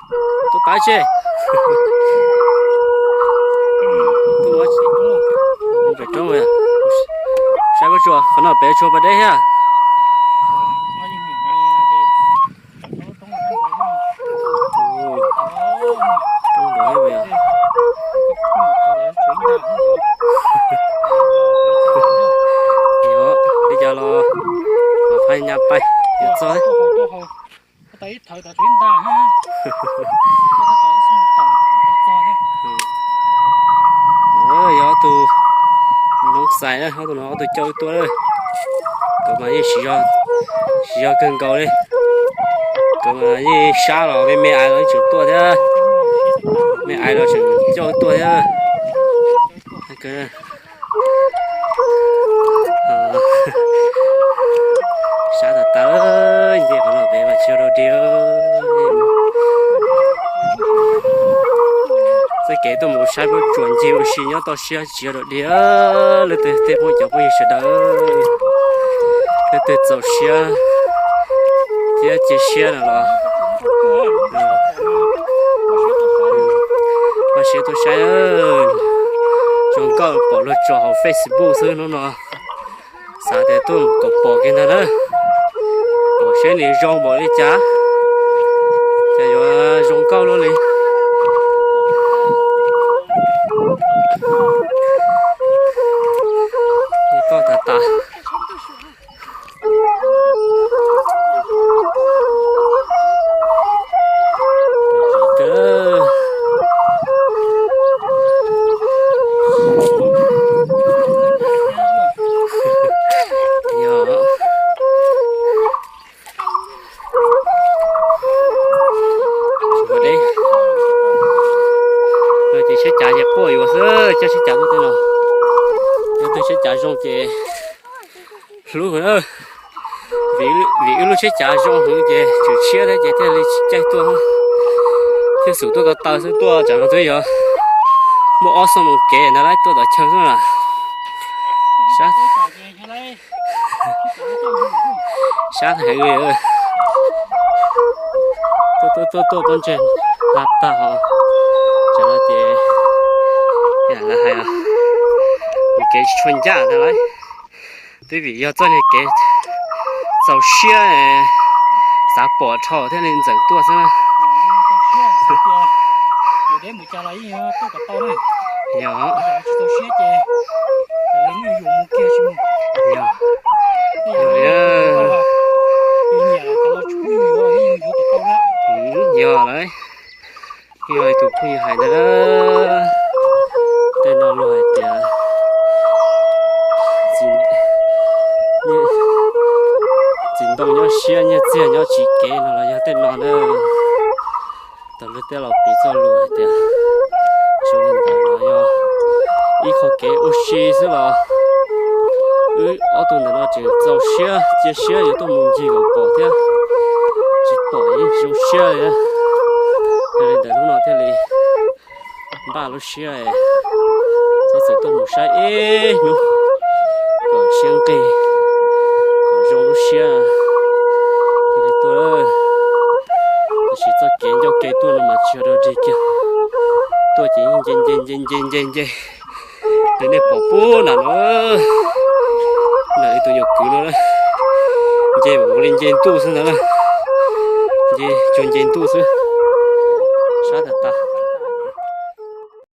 Tuaj pab tsi. Tuaj pem roob, saib pob tsuas qhov no pem tsuas pas deb thiab. Li cas los pab nyab pais yuav txog. Yog ob tug noob xais, ob tug no ob tug coj wb tuaj lawm. Nkawd mas yeej siv zog kawg nkaus li. Nkawd mas yeej sab los me me ais los tseem tuaj thiab. Me ais los tseem coj wb tuaj thiab. Sab tas tas, nce qhov no pem mas tsis yog dog dig. Txoj kev tuaj mus saib pob tsuas ncig ua si nyob toj siab tsis yog dog dig. Leej twg tej phooj cov phooj ywg sawv daws, leej twg txaus siab thiab cia siab no los npaj siab tuaj saib. Zoo nkauj pom luag tso hauv Facebook xwb hnub no. Xav tias tuaj kom pom kiag ntag na, pom seb nws zoo npaum li cas, cas yuav zoo nkauj luaj li. Toj tas tas. Ua deb no ces siab cav ces quaj yuav xwb, coj siab cav tuaj tej no. Yog tus siab cav zoo ces hlub na. Vim wb lub siab cav zoo heev ces tseem tshiab thiab ces thiaj li tsis caij tuaj, thiaj xub tuaj ko taw xwb. Tuaj tsam no twb yog muaj ob xuab moos kev ntag lawm, tuaj tom chaw xwb na. Sab heev li. Tuaj tuaj tuaj tuaj pob ntseg hla tag os. Tsam no ces lawv hais mus kev tsis tshua ncaj ntag lauj. Twb vim yog txoj niag kev txaus siab, xav pom dhau thiaj li ntxeem tuaj xwb na. Yog, yog, yog lawm. Yog tus phooj ywg hais ntag, tej no luag hais tias txiv ntoo nyob siab nyiaj txiag nyob tsis kev no los yog tej no na. Tau luag tej laus piv txoj lus hais tias zoo li ntawd no yog ib qho kev ua si xwb los wb ob tug ntawm no tseem txaus siab cia siab yuav tuaj mus ncig kom pom thiab, tsis pom yeej tsis zoo siab li. Yog li ntawd hnub no thiaj li npaj lub siab txhob txwm tuaj mus saib ib hnub kom siab nqig, kom zoo lub siab thiaj li tuaj. Tiam sis txoj kev ncauj ke tuaj no mas tsis yog dog dig kiag, tuaj ces nce nce nce nce nce nce. Li nej pom pub nram no, nram tus nyuam kwv no, nce mam li nce ntuj xwb ntag na. Nce cuag nce ntuj xwb, sab tas tas.